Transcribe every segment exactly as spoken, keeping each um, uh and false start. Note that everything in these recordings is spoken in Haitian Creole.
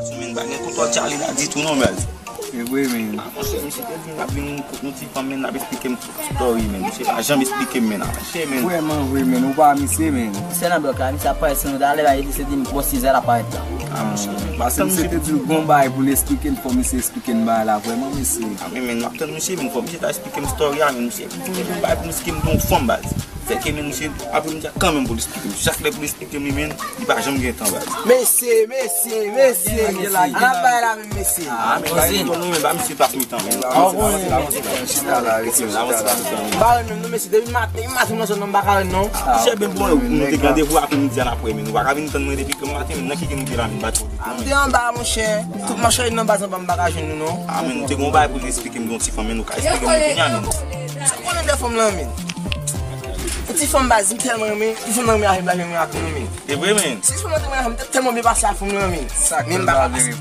Sou men, pa gen kontwòl Charlie la ditou non, baz. Se vre, men. Ah, monchè, misye te di m l ap vin kot yon ti fanm, men, l ap eksplike m story, men. Misye pa janm eksplike m, men, ah, monchè, men. Vrèman vre, men. Ou pa misye, men. Misye nan blòk la, misye ap parèt sou nou talè, la, li di se di m bò sizè l ap parèt la. Ah, monchè, men. Paske misye te di l gon bagay pou l eksplike l, fò misye eksplike n bagay la, vrèman, mesye. Ah, men, men, m ap tann misye, men, fò misye ta eksplike m story a, men, misye. Misye te di m bagay pou misye, m te yon fanm, baz. Fè ke men misye, apre misye kanmenm pou l eksplike m. Chak lè pou l eksplike m li menm, li pa janm gen tan, baz. Mesye, mesye, mesye, mesye. An ap bay la menm, mesye. Ah, men pa gen pwoblèm non, men ba misye plas mitan, men. Avanse, avanse, avanse, avanse, avanse, avanse, avanse. M pa renmen non, mesye, depi maten, depi maten m nan zòn nan, m pa ka renmen non. Ah, monchè, men bon, nou te gen randevou aprè midi a n ap wè, men nou pa ka vin tann mwen depi maten, men nan ki gen nou te la, men ba. Ah, m te anba, monchè. Tout machin nan baz anba, m pa ka jwenn nou non. Ah, men nou te gen yon bagay pou l eksplike m, yon ti fanm, men nou ka eksplike m li kounye a, men. Sa konnen de fanm lan, men. Yon ti fanm baz, m tèlman renmen, ti fanm nan renmen avè m, la renmen avè m, men. E vre, men. Si fanm nan te renmen avè m, m te tèlman byen pase a fanm lan, men. Men m pa ka pase.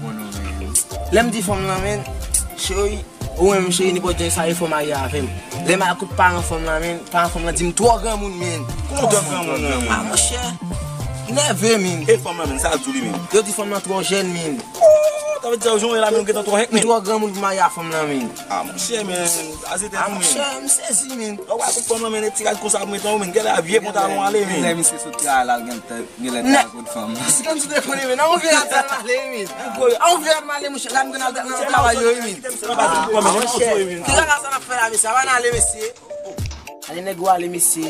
Lè m di fanm lan, men, cheri, ou menm, cheri, nenpòt jan sa ye, fò w marye avè m. Lè m al kot paran fanm lan, men, paran fanm lan di m twò granmoun, men. Kòman twò granmoun, men? Ah, monchè, nève, men. E fanm lan, men, sa l di w li, men? Yo di fanm lan twò jèn, men. Oh, sa vle di sa, jan w ye la, men, ou gentan twò hèk, men. M twò granmoun pou marye a fanm lan, men. Ah, monchè, men, aze tèt ou, men. Ah, monchè, m sezi, men. Ou wè kot fanm lan, men, e ti rad konsa pou mete anwo, men, genlè vye pantalon ale, men. Lè misye sot travay la, l gentan, genlè ta kot fanm lan. Si konn si te konnen, men, nan yon vye rad sa l ale, men. Nan yon vye rad m ale, monchè, la m gentan al nan travay yo, men. Ah, monchè, ki kaka sa n ap fè la, mesye? Avan n ale, mesye. Ale nèg ou ale, mesye.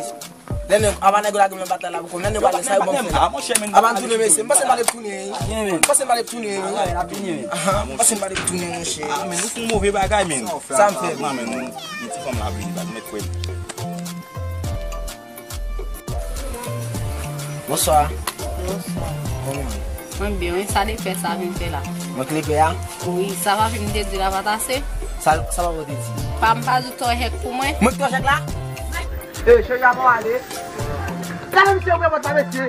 Lè nèg, avan nèg ou lage m nan batay la pou konn, lè nèg ou ale, sa yo ban m fè la. Ah, monchè, men. Avan tounen, mesye. M panse m ale tounen, wi. M panse m ale tounen, wi. Aha, m panse m ale tounen, monchè. Ah, men nou fè yon move bagay, men. Sa m fè? Non, men nou, men ti fanm la vini, bat mèt kwè. Bonswa. Bonswa. Kòman w ye? Mwen byen, wi. Sa de fè sa vin fè la? Mwen klepè a? Wi, sa papi m te di la pa t ase? Sa, sa papi w te di? Pa m pa di w twò hèk pou mwen? Mwen ki twò hèk la? E, cheri, avan w ale. Gade misye ouvè pòt la, mesye.